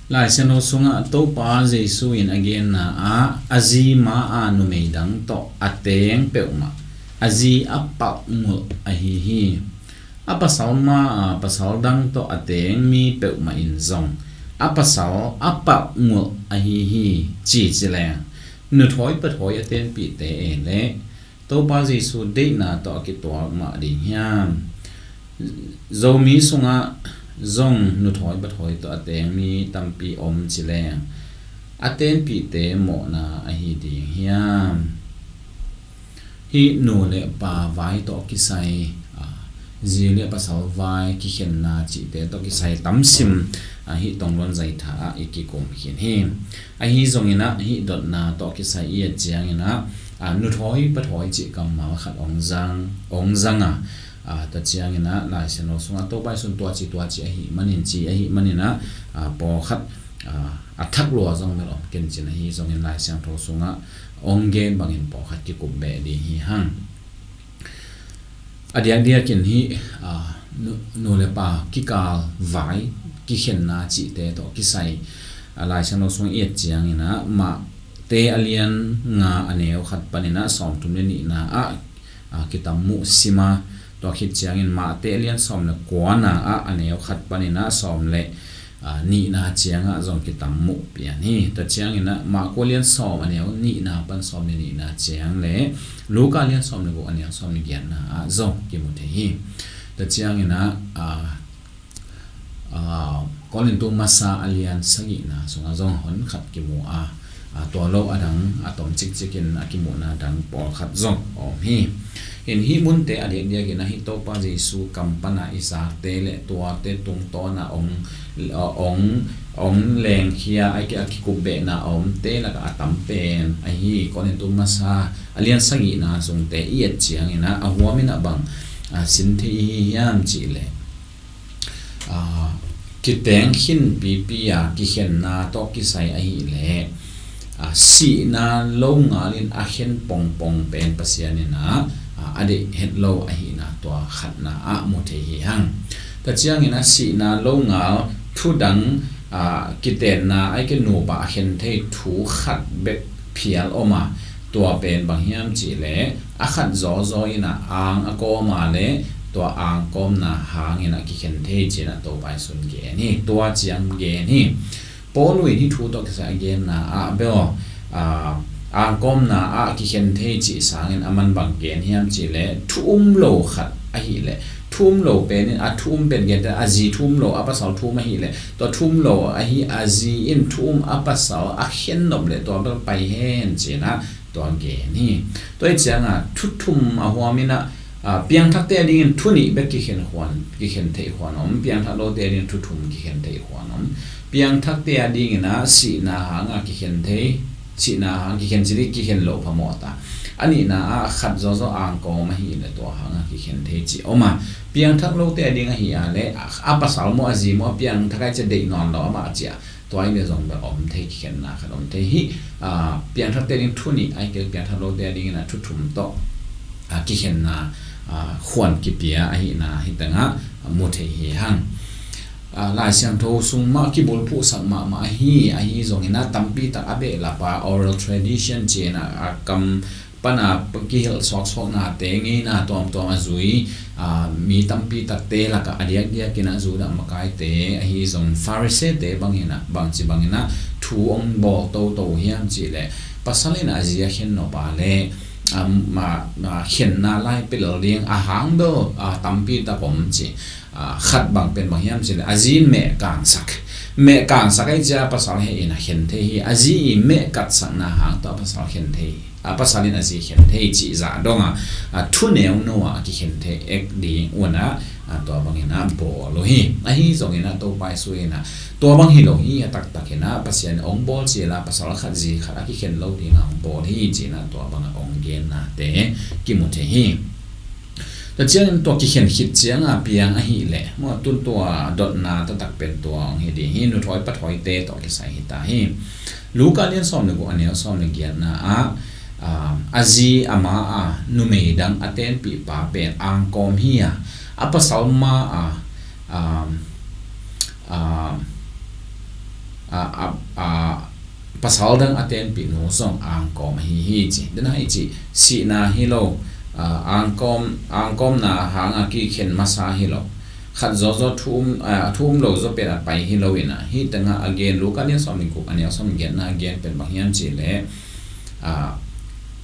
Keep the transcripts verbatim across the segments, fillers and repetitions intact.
Lai Siangtho sungah Topa Jesu in a genna ah a zi ma-a numei dang tawh a teng peuhmah a zi a palh ngulh ahi hi. A pasal ma-a pasal dang tawh a teng mi peuhmah in zong a pasal a palh ngulh ahi hi, ci ci leng nuthawi pathawi a tenpihte e leh Topa Jesu deihna tawh a kituak mah ding hiam? Zomi sungah zong nuthawi pathawi tawh a teng mi tampi om ci leng a tenpihte mawhna ahi ding hiam? Hih nu le pa vai tawh kisai, a, zi le pasal vai kikhenna cihte tawh kisai tamsim, a, hih tongluan zaitha ah i kikum khin hi. Ahi zongin ah hih dotna tawh kisai i et ciangin ah, a, nuthawi pathawi cih kammal khat ong zang, ong zang a, a, tua ciangin ah Lai Siangtho sungah Topa Jesu in tua ci tua ci ahih manin ci ahih manin ah, a, pawlkhat, a, a thak lua zong bel om ken cin, ahi zongin Lai Siangtho sungah ong gen bangin pawlkhat kikup beh ding hi hang. A diakdiakin hih, a, nu, nu le pa kikal vai kikhenna cihte tawh kisai, a, Lai Siangtho sung i et ciangin ah Matthai a lian nga a neu khat panin ah sawmthum le nihna ah, a, kitam muh sim a, tua khit ciangin Matthai a lian sawm le kuana ah a neu khat panin ah sawm le, a, nihna ciangah zong kitam muh pian hi. Tua ciangin ah Marka lian sawm a neu nihna pan sawm le nihna ciang le Luka lian sawm le guk a neu sawm le giatna ah zong kimu thei hi. Tua ciangin ah, a, a, Korintu masa a lian sagihna sungah zong hon khat kimu a, a, tua lo a dang a tom cikcikin a kimuhna dang pawlkhat zong om hi. In hih munte a diakdiakin ah hih Topa Jesu kam pana i zakte le tuate tungtawna ong, ong, ong lengkhia a ki, a kikupbehna a omte lakah a tam pen ahi Korintu masa a lian sagihna sungte i et ciangin ah a huamin ah bang, a, sin thei i hi hiam cih leh, a, kiteng khin pipi a kikhenna tawh kisai ahih leh, a, sihna lo ngalin a khen pongpong pen Pasian in ah, a, a deih het lo ahihna tua khatna ah mu thei hi hang. Tua ciangin ah sihna lo ngal thu dang, a, kitenna a i ke nupa a khen thei thu khat bek phial om a, tua pen bang hiam cih leh a khat zawzaw in ah ang a kawm a le tua ang kawmna hangin ah kikhen thei ci-in ah Topa Jesu in gen hi. Tua ciang gen hi. Paul in hih thu tawh kisai a genna ah bel, a, ang kawmna ah kikhen thei cih sangin a man bang gen hiam cih leh thu um lo khat ahih leh, thu um lo pen in a thu um pen gen te a zi thu um lo a pasal thu um ahih leh tua thu um lo ahi a zi in thu um a pasal a khen nop leh tua bel pai hen ci-in ah tua gen hi. Tua hi ciangah thu thum a huamin ah, a, piangthakte a dingin thu nih bek kikhen khuan, kikhen theih khuan om, piangthak lote a dingin thu thum kikhen theih khuan om. Piangthakte a dingin ah sihna hanga kikhen thei, sihna hang kikhen cili kikhen loh phamawh ta. A nihna ah khat zawzaw ang kawm ahih leh tua hanga kikhen thei cih om a. Piangthak lote a ding ahih a leh a, a pasal maw a zi maw a piangthak a i cia deih nawn lo amah a cia tua i le zong bel om thei, kikhenna khat om thei hi. A, piangthakte ding thu nih a i kei piangthak lote a dingin ah thu thum tawh, a, kikhenna, a, khuan kipia ahihna hih tengah mu thei hi hang. A, Lai Siangtho sung mah kibulphuhsak mahmah ahi, ahi zongin ah tampi tak a behlap a oral tradition ci-in ah, a, kam pana kihilh suaksuaknate ngeina tuamtuam a zui, a, mi tampi takte lakah a diakdiakin ah Judah makaite ahi zong Pharisee-te bangin ah bangci bangin ah thu ong bawl toto hiam cih leh pasal in a zi a khen nop a leh, a, ma, ma, khenna lai pia lel ding a hang bel, a, tampi tak om ci. A, khat bang pen bang hiam cih leh a zi in meh kangsak. Meh kangsak a i cia pasal heh in a khen thei hi. A zi i meh katsakna hang tawh a pasal khen thei hi. A pasal in a zi khen thei cih zah dong a, a, thu neuno a kikhen thei ek ding un ah, a, tua bangin ah bawl uh hi. Ahi zongin ah Topa Jesu in ah tua bang hi lo hi, a taktak in ah Pasian ong bawl ci a la pasal khat zi khat a kikhen lo ding a ong bawl hi ci-in ah tua bang a ong gennate kimu thei hi. Tua ciangin tua kikhen khit cianga piang ahih leh, maw, tun tua dotna taktak pen tua ong hi ding hi, nuthawi pathawite tawh kisai hi ta hi. Luka lian sawm le guk a neu sawm le giatna ah, a, a zi a ma a numei dang a tenpih pa pen angkawm hi a, a pasal ma a, a, a, a, a, a, pasal dang a tenpih nu zong angkawm ahi hi ci. Dena i ci sihna hi lo, a, angkawm, angkawmna hanga kikhen masa hi lo. Khat zawzaw thu um, a, thu um lo zaw pen a pai hi lo ina. Hih tengah a gen Luka a lian sawm le guk, a neu sawm giatna a gen pen bang hiam cih leh, a,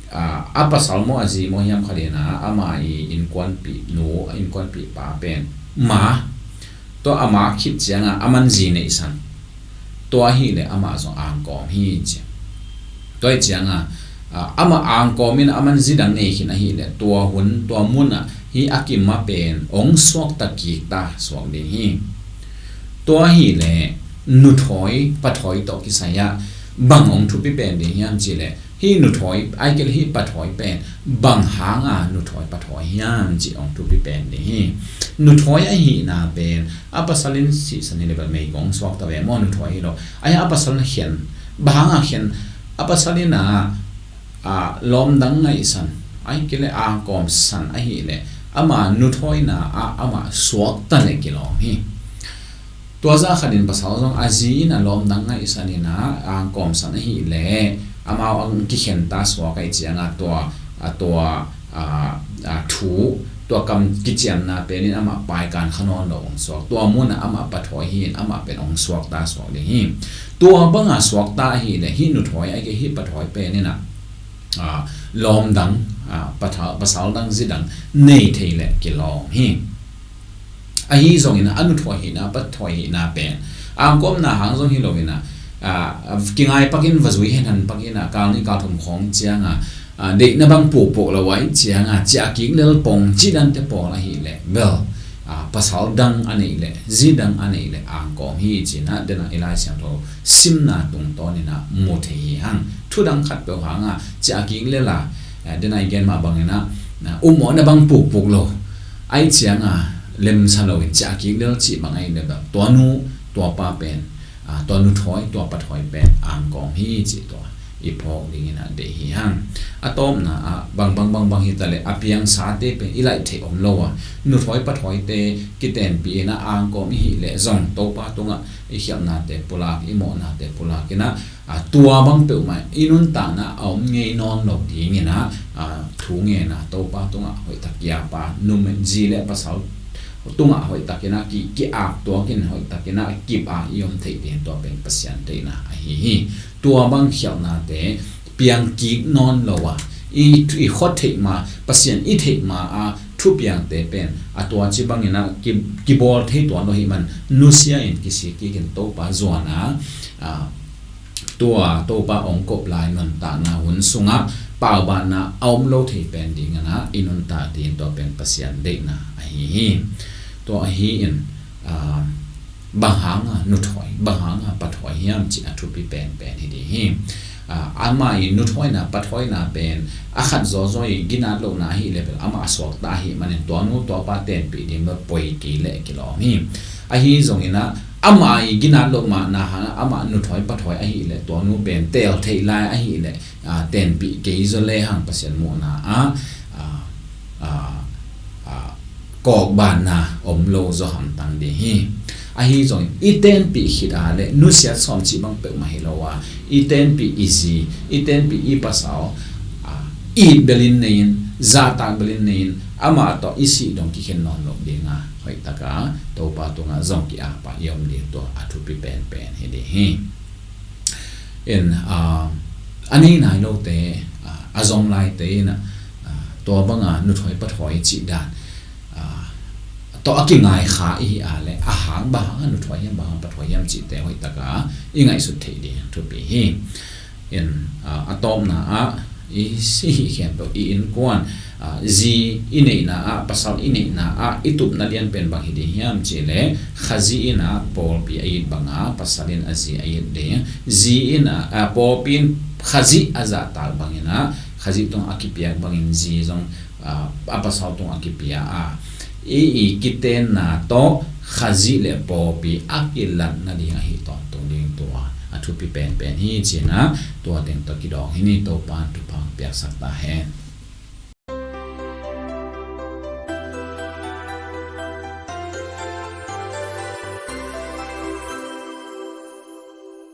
a, a pasal maw a zi maw hiam khat ina ama i innkuanpih nu, innkuanpih pa pen ma, tua a ma khit cianga aman zi neihsan. Tua ahih leh amah zong angkawm hi ci. Tua hi cianga, a, amah angkawm in aman zi dang nei khin ahih leh tua hun, tua munah hih a kima pen ong suakta kik ta, suak ding hi. Tua ahih leh nuthawi pathawi tawh kisai ah bang ong thupi pen ding hiam cih leh, hih nuthawi, ahih kei leh hih pathawi pen bang hanga nuthawi pathawi hiam cih ong thupi pen ding hi. Nuthawi ahihna pen a pasal in sihsan hi leh bel meigong suak ta ve maw, nuthawi hi lo. Ahih a pasal in khen, bang hanga khen, a pasal in a, a, lawmdang ngaihsan, ahih kei leh angkawm san ahih leh ama nuthawina ah amah suak ta leh kilawm hi. Tua zah khatin pasal zong a zi in a lawmdang ngaihsan in a angkawm san ahih leh amau ang kikhen ta, suak ahih cianga tua, a, tua, a, a, thu, tua kam kiciamna pen in amah paikan kha nawn lo ong suak. Tua munah amah pathawi hi in amah pen ong suak ta, suak ding hi. Tua banga suak ta ahih leh hih nuthawi ahih kei hih pathawi pen in a, a, lawmdang, a, patha-, pasal dang zi dang nei thei leh kilawm hi. Ahi zongin a nuthawi hihna, pathawi hihna pen angkawmna hang zong hi lo in a, a, kingai pakin va zui henhan pakin a, kal nih kal thum khawng cianga, a, deihna bang pukpuk lo ahih cianga ciah kik lel pong cih dante pawl ahih leh bel, a, pasal dang a neih leh zi dang a neih leh angkawm hi ci-in a, dena i Lai Siangtho simna tungtawn in a mu thei hi hang. Thu dang khat peuh hanga ciah kik lel a, a, dena i gen mah bangin a, a, upmawhna bang pukpuk lo ahih cianga lemsa loin ciah kik lel cih bang ahih leh bel tua nu, tua pa pen, a, tua nuthawi, tua pathawi pen angkawm hi cih tua i phawk dingin a deih hi hang. A tawpna ah bang, bang, bang, bang hi ta leh a piangsate pen i laih theih om lo a, nuthawi pathawite kitenpih in a angkawm i hih leh zong Topa tungah i khialhnate pulak, i mawhnate pulak in a, a, tua bang peuhmah i nuntakna a om ngei nawn lo dingin a, a, thu ngen a Topa tungah hoihtak ki-ap a, numei zi le pasal tungah hoihtakin a ki, ki-ap tuakin hoihtakin a kip a i om theih ding, tua pen Pasian deihna ahi hi. Tua bang khialhnate piang kik nawn lo a, i, i khuat theih ma, Pasian i theih ma a thupiangte pen a tua ci bangin a ki, kibawl thei tuan lo hi man, nusia in kisik kikin Topa zuan a, a, tua Topa ong kop lai nuntakna hun sungah paubanna a om lo thei pen dingin a i nuntak ding, tua pen Pasian deihna ahi hi. Tua ahi in, a, bang hanga nuthawi, bang hanga pathawi hiam cih a thupi penpen hi ding hi. A, ama i nuthawina, pathawina pen a khat zawzaw i ginat lohna ahi leh bel amah a suakta ahi manin tua nu tua pa tenpih ding bel poi kei leh kilawm hi. Ahi zongin a, ama i ginat loh mahna hanga amah nuthawi pathawi ahi leh tua nu pen teel theih lai ahi leh, a, tenpih kei zaw le hang Pasian muhna ah, a, a, a, kawkbanna om lo zaw hamtang ding hi. Ahi zongin i tenpih khit a leh nusiat sawm cih bang peuhmah hi lo a, i tenpih i zi, i tenpih i pasal, a, it belin nei in, zahtak belin nei in, amah tawh i sih dong kikhen nawn lo ding a, hoihtaka Topa tungah zong ki-ap a i om ding, tua a thupi penpen hi ding hi. In, a, a nei nai lote, a, a zong laite in a, a, tua banga nuthawi pathawi cih dan, a, tawh a kingai kha i hi a leh a hang, bang hanga nuthawi hiam, bang hanga pathawi hiam cihte hoihtaka i ngaihsut theih ding thupi hi. In, a, a tawpna ah i si hi khempeuh i innkuan, a, zi i neihna ah, pasal i neihna ah i tupna lianpen bang hi ding hiam cih leh, Khazih in a pawlpi a it banga pasal in a zi a it ding. Zi in a, a, pawlpi in Khazih a zahtak bangin a, Khazih tungah a kipiak bangin zi zong, a, a pasal tungah a kipia a, i, i kitenna tawh Khazih le pawlpi a kilatna ding ahi tawntung ding, tua a thupi penpen hi ci-in a, tua teng tawh kidawng hi ni. Topa in thupha piaksak ta hen.